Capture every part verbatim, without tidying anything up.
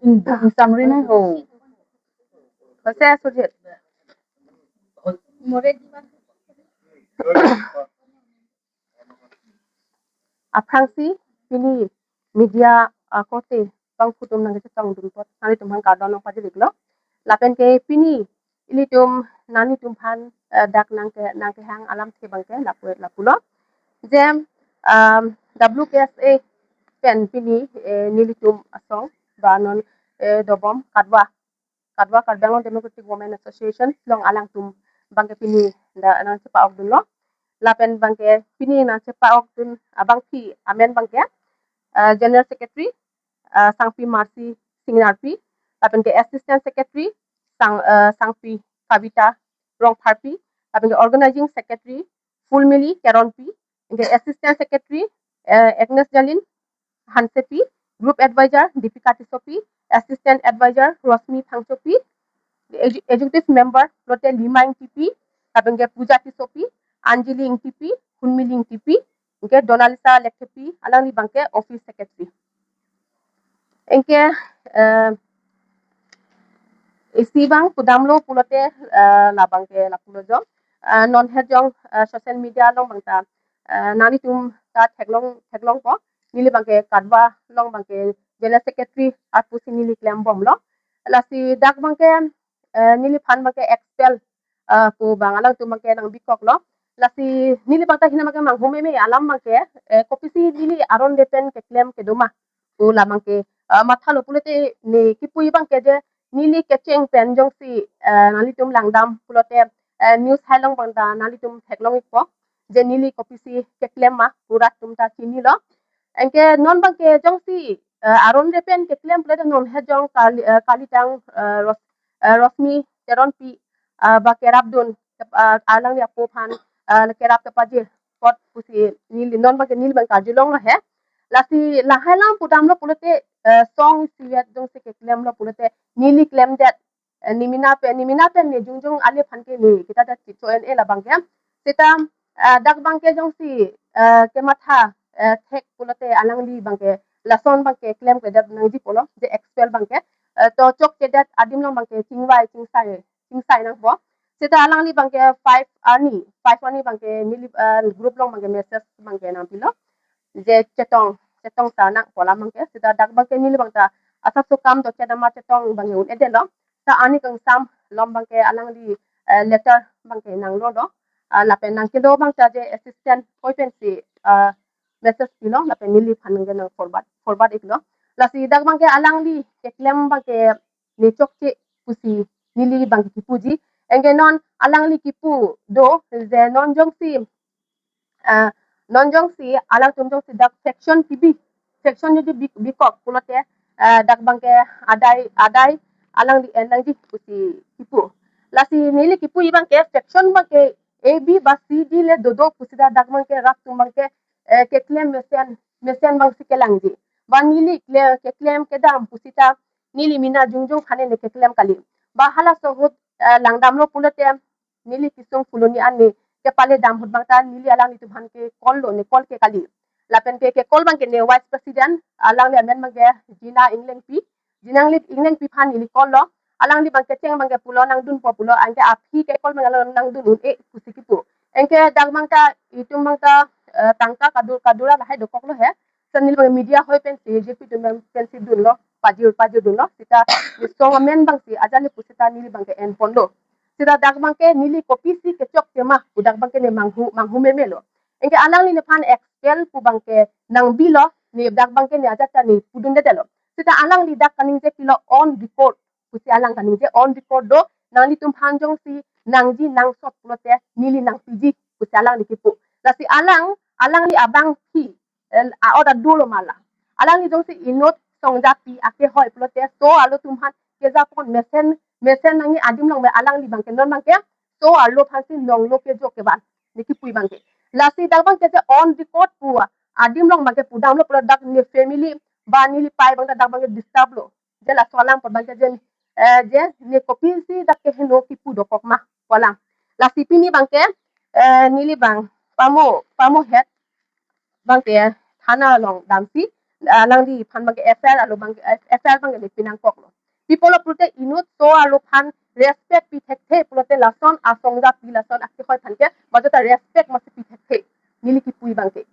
Samrina ho. Kose Sujit. Aphrangsi pini media akorte bangphu atum nangkachetongdun apot nanglitum aphan kardom nangpajir-iklo. Lapen ke pini ilitum nanglitum aphan, eh, dak nangke nangkehang alamthe abangke lapu lapulo. Je, um, W K S A pen pini, eh, nelitum asong ba non, eh, dobom Kadwa Kadwa Karbi Anglong Democratic Women Association along alangtum abangke pini dak nangchepa-okdunlo. Lapen abangke pini nangchepa-okdun abangpi amen abangke, eh, General Secretary, eh, Sangpi Mercy Singnarpi, lapen ke Assistant Secretary Sang, eh, Sangpi Kavita Rongpharpi, lapen ke Organizing Secretary Fulmili Teronpi, anke Assistant Secretary, eh, Agnes Jalin Hansepi, Group Advisor Deepika Tissopi, Assistant Advisor Rosmi Phangchopi, Ex-, Executive Member pulote Lima Ingtipi, lapen ke Puja Tissopi, Anjali Ingtipi, Hunmili Ingtipi, anke Donalisa Lekthepi, alangli abangke Office Secretary. Anke, eh, isi abang pudamlo pulote, eh, labangke lapulo jong. Eh, non het jong, eh, social media along abangta, eh, nanglitum ta theklong theklongpo. Neli abangke Kadwa along abangke General Secretary arpu si neli klembomlo. Lasi dak abangke, eh, neliphan abangke expel, eh, pu abang alangtum abangke nangbikoklo. Lasi neli abangta hina abangke manghumeme alam abangke, eh, kopisi neli aron depen keklem kedo ma pu labangke, eh, mathalo pulote ne kipu abangke je neli kecheng pen jongsi, eh, nanglitum langdam pulote, eh, news hai along abangta nanglitum theklong-ikpo je neli kopisi keklem ma pu rat atum ta chinilo. Anke non abangke jongsi, eh, aron depen keklem pulote non het jong kali, eh, kalitang, eh, Ros-, eh, Rosmi Teronpi, eh, ba kerapdun, eh, alangli apo aphan, eh, kerap kepajir apot pusi neli non abangke neli abang karjulonglo he. Lasi lahai alam pudamlo pulote, eh, song isivet jongsi keklemlo pulote neli klemdet, eh, nemena pen, nemena pen ne jongjong ale aphan ke ne kita ta chicho en e labangke. Seta, eh, dak abangke jongsi, eh, kematha, eh, thek pulote alangli abangke lason abangke klemkledet nangji pulo je expel abangke, eh, to chokchedet adim along abangke chingvai chingsai chingsai nangpo. Seta alangli abangke five arni, five arni abangke neli, eh, group along abangke message abangke nangpilo je chetong, chetong ta nang pu alam abangke. Seta dak abangke neli abangta asapso kam dochedam ma chetong abangke un-edetlo. Ta arni kangsam along abangke alangli, eh, letter abangke nanglolo. Ah, lapen nangkelo abangta je assistant koi pensi, ah, message pilo lapen neliphan abangke nang forward, forward-iklo. Lasi dak abangke alangli keklem abangke ne chokche pusi neli abangke kipuji. Anke non alangli kipu do je non jongsi, ah, non jongsi alangtum jongsi dak faction kebi, faction jodi bi-, bikok pulote, ah, dak abangke adai, adai alangli en nangji pusi kipu. Lasi neli kipu abangke faction abangke A B ba C D le dodo pusi ta dak abangke rat atum abangke, eh, keklem mesen, mesen abangsi kelangji. Ba neli kle-, keklem kedam pusi ta neli mena jongjong aphan ne keklem kali. Ba halaso ahut, eh, langdamlo pulote neli kesung Phuloni an ne kepale dam ahut abangta neli alanglitum aphan ke call lo, ne call ke kali. Lapen ke, ke call abangke ne vice president, alangli amen abangke Jina Englengpi. Jina Engleng, Englengpi aphan neli call lo. Alangli abangke cheng abangke pulo nangdunpo pulo, anke aphi ke call abangke alang nangdun un-e pusi kipu. Anke dak abangta itum abangta, eh, tangka kadur, kadura lahai dokoklo he. Seta neli abang media hoi pensi, J P atum pensi dunlo, pajir, pajir dunlo. Seta ne song amen abangsi ajali pu seta neli abangke enponlo. Seta dak abangke neli kopisi kechokche ma pu dak abangke ne manghu, manghumemelo. Anke alangli nephan expel pu abangke nangbilo, ne dak abangke ne ajat ta ne pudundedetlo. Seta alangli dak kaningje pilo on record pusi alang kaningje, on record do, nanglitum aphan jongsi nangji nangsot pulote neli nangpiji pusi alangli kipu. Lasi alang, alangli abangpi, eh, a-ot adolo ma la. Alangli jongsi inut songjapi akehoi pulote so arlo atum aphan kejapon mesen, mesen nangji adim along me alangli abangke non abangke so arlo aphansi nonglo kejo kevan ne kipu abangke. Lasi dak abangke je on record pu adim along abangke pudamlo pulo dak ne family ba neli pei abangta dak abangke disturb lo. Je laso alam pu abangke je, eh, je ne kopisi dak keheno kipu dokok ma pu alam. Lasi pini abangke, eh, neli abang pamo, pamo het abangke thana along damsi alangliphan abangke F I R arlo abangke, F I R abangke le pinangkoklo. Pi apotlo pulote inut so arlo aphan respect pi thekthe pulote lason asong japi lason akehoi aphan ke bajota respect masi pi thekthe, neli kipu abangke.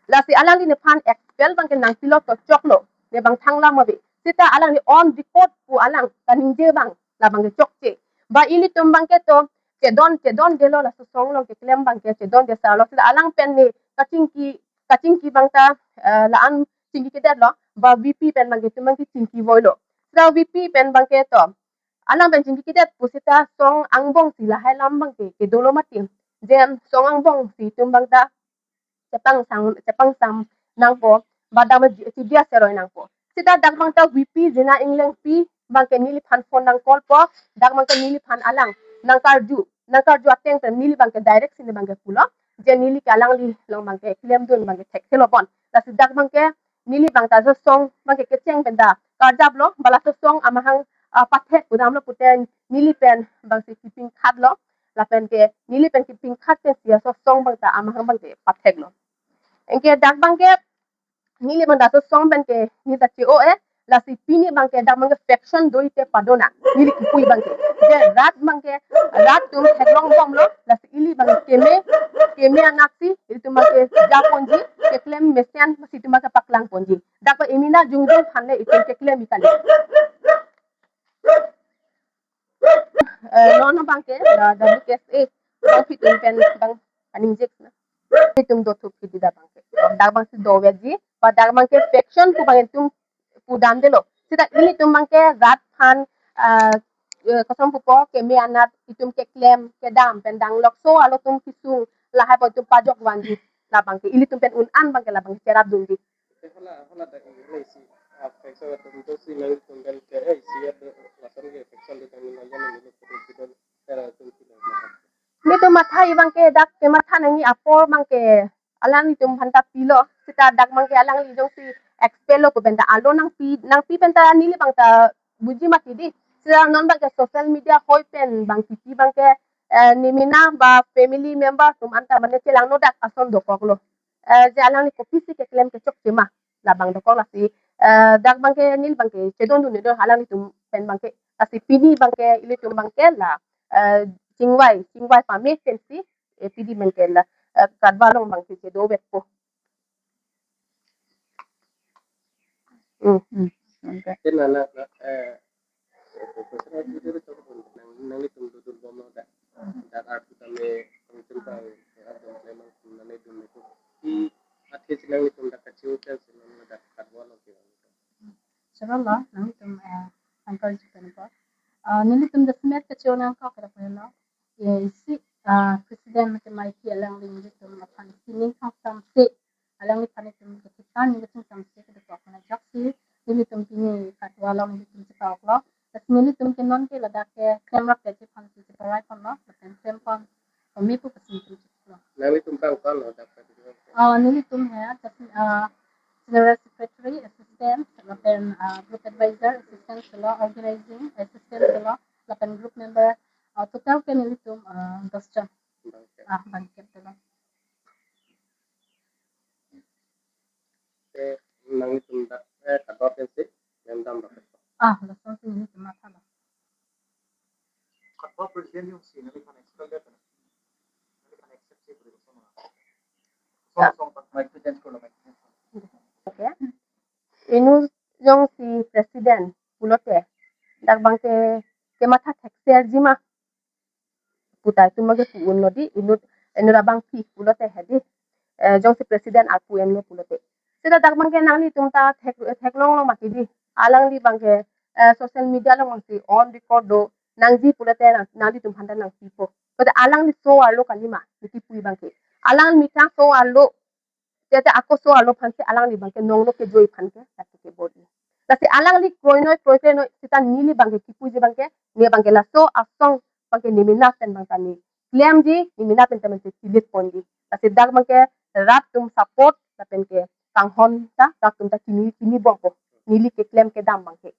Lasi alangli nephan expel abangke nangpilo to choklo, ne abang thanglam ave. Seta alangli on record pu alang kaningje abang labangke chokche. Ba ilitum abangke to chedon chedondelo, laso song along keklem abangke chedonde sar lo. Seta alang pen ne kachingki kachingki abangta, eh, la-an chingki kedetlo, ba V P pen abangke itum abangke chingki voilo. Seta V P pen abangke to alang pen chingki kedet pu seta song angbong si lahai alam abangke kedolo mati. Je song angbong si itum abangta chepangsam chepangsam nangpo, ba dak abang ji-, jiya seroi nangpo. Seta dak abangta V P Jina Englengpi abangke neliphan phone nang-call po, dak abangke neliphan alang nangkarju, nangkarju ateng pen neli abangke direct si ne abangke pulo, je neli ke alangli along abangke klemdun abangke thekthelo bon. Lasi dak abangke neli abangta laso song abangke kecheng penta karjaplo, ba laso song amahang, ah, pathek pudamlo pute neli pen abangsi kipingkhatlo, lapen ke neli pen kipingkhat pensi laso song abangta amahang abangke patheklo. Anke dak abangke neli abangta laso song pen ke neli ta che-o-e, lasi pini abangke dak abangke faction do-ite padona, neli kipu abangke. Je rat abangke, rat atum theklongbomlo, lasi ili abangke keme, keme anatsi ilitum abangke japonji, keklem mesen masi itum abangke paklangponji. Dak abang imina jongjong aphan le itum keklem ikali. Eh, non abangke, eh, W K S A abangpi atum pen abang kaningjek na. Itum dothup hidi dak abangke. Dak abangsi doverji, ba dak abangke faction pu abang itum pudamdelo. Seta ilitum abangke rat aphan, eh, eh, kosonpupo keme anat itum keklem kedam pen danglok so arlo atum kisung lahai pu itum pajok vanji, labangke ilitum pen un-an abangke labangke cherapdunji. Te hala, hala dak isi, ah, faction atum do si nangtum pen ke, eh, isi ya do, lason ke faction do kami nang yan nilo kudu kudu, tera atum kudu. Nelitum matha abangke dak kematha nangji apor abangke alanglitum aphanta pilo, seta dak abangke alangli jongsi expel lo pu penta arlo nangpi, nangpi penta neli abangta buji mati di. Seta non abangke social media hoi pen abang kipi abangke, eh, nemena ba family member atum anta mane chelangno dak ason dokoklo. Eh, je alangli kopisi keklem kechokche ma, labang dokok lasi, eh, dak abangke neli abangke chedondunde do alanglitum pen abangke, lasi pini abangke ilitum abangke la, eh, chingvai, chingvai pame pensi, eh, pini abangke la, eh, Katwa along abangke chedoverpo. Hmm. Hmm, okay. Te nana, na, eh, professional video itu pun nang, nanglitum dodunbomlo dak. Dak arpu tame, kongchin tang, eh, dun memang nanglitum itu. Di artis nanglitum dak kacil kan, si nang dak Katwa lo kira. Chorolo, nanglitum, eh, anchor ji pen ko. Eh, nelitum dak semet kacil nangkok kira pelo. Ye, isi, ah, president mate maipi alangli nelitum aphan sining thangsamse, alangliphan itum ketipan nelitum samse kedokok na ajoksi nelitum pini Katwa along nelitum chepaklo. Lasi nelitum ke non ke ladak ke klemrap ke chephan si cheparai ponlo, lapen klem pon kami pu kasim tum chepaklo. Nanglitum bang kono dak Katwa? Ah, nelitum he, ah, General Secretary, Assistant, lapen, ah, Group Advisor, Assistant silo, Organizing Assistant silo, lapen Group Member, ah, total ke nelitum, ah, dos jon. Bangkep. Ah, bangkep silo. Te nanglitum dak, eh, Katwa pensi, memdam dak. Ah, lason si nelitum mathalo. Katwa president jongsi nangli kan expel det na? Nangli kan accept si beri kosong na? Kosong, kosong, tak mic to change ko lo, mic to change ko lo. Okay. Inut jongsi president pulote dak abangke kematha thekserji ma puta itum abangke pu-unlo di, inut, inut abangpi pulote hedi. Eh, jongsi president arpu enlo pulote. Seta dak abangke nanglitum ta thek, theklonglo mati di. Alangli abangke, eh, social media along abangsi on record do nangji pulote nang, nanglitum aphanta nangpipo. Pada alangli so arlo kalima, neli kipu abangke. Alang methang so arlo, tete ako so arlo aphansi alangli abangke nonglo kejoi aphan ke, lasi kebor-i. Lasi alangli kroinoi, kroikrenoi, seta neli abangke kipuji abangke, ne abangke laso asong abangke nemena pen abangta ne klemji, nemena pen teman si pilit ponji. Lasi dak abangke rat atum support, lapen ke kanghon ta, rat atum ta kini, kinibompo. Neli keklem kedam abangke.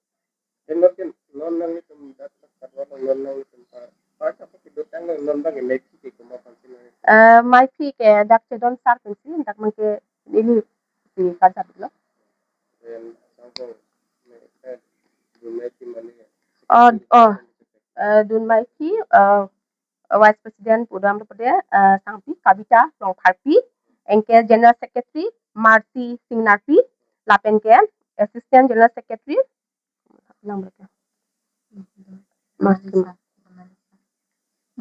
Enlo kin, non nanglitum dak Katwa along non nanglitum pa, pa apa kedotang non abangke maipi ke komat aphansi nang? Eh, maipi ke dak Chedon sar pensi, dak abangke neli si karjaplo. Oh, oh, eh, dun maiki, eh, Vice President pudam pede, eh, Sangpi Kavita Rongpharpi, anke General Secretary Mercy Singnarpi, lapen ke Assistant General Secretary, nang berapa? Mercy.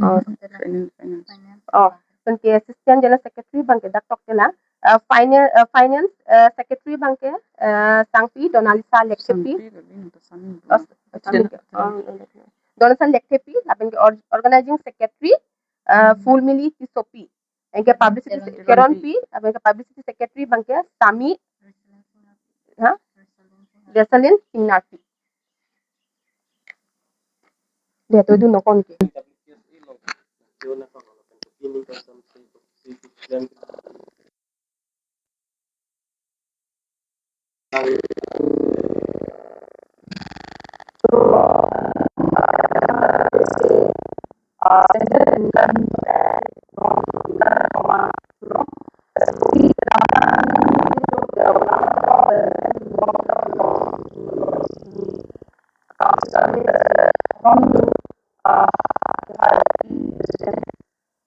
Oh. Finance, finance. Oh, anke Assistant General Secretary abangke dak tok ke na. Eh, finance, eh, finance, eh, Secretary abangke, eh, Sangpi Donalisa Lekthepi. Sangpi, lalu nang ta Sangpi. Oh, Sangpi ke. Oh, Donalisa Lekthepi, lapen ke or-, Organizing Secretary, eh, Fulmili Tissopi. Anke publicity Teronpi. Teronpi, lapen ke Publicity Secretary abangke Sami, ha? Resalin Singnarpi. Dia tu dun nokon ke.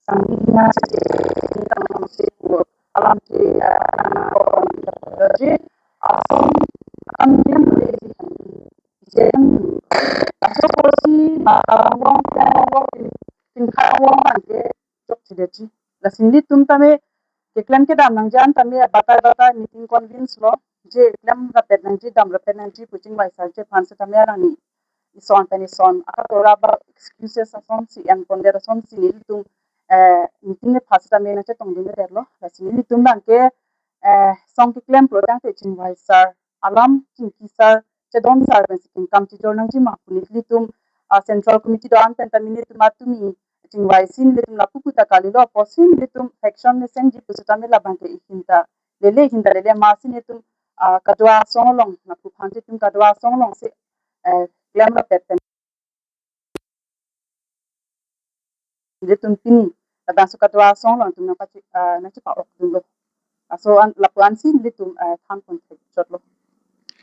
Sangpi na chete tang se pu alam ke, ah, ana ko kon ke ason akan bilang ke je kan aso porsi ba awang awang tingkha awang kan ke chok chede chi. Lasi nelitum tame keklem kedam nangji an tame batai batai meeting convince lo, je klem rapet nangji, dam rapet nangji pu chingvai sar je aphan setame alangli ison pen ison akatora ba excuses asonsi en pondet asonsi nelitum, eh, meeting aphan setame nangchetongdunde lo. Lasi nelitum abangke, eh, song keklem pulo tangte chingvai sar, alam chingki sar, chedon sar pensi kengkam chijor nangji ma pu nelitum, ah, Central Committee do-an pen tame nelitum atumi chingvai si nelitum lapu pu ta kalilo, apotsi nelitum faction mesen ji pu setame labangke ihin ta lele, ihin ta lele ma si nelitum, ah, kadua asong along, lapu aphan si nelitum kadua asong along si, eh, klem rapet pen nelitum pini labangso kadua asong along nelitum nangpachi, ah, nangchepa-okdunlo. Laso an, lapu ansi nelitum, eh, than pon thekchotlo.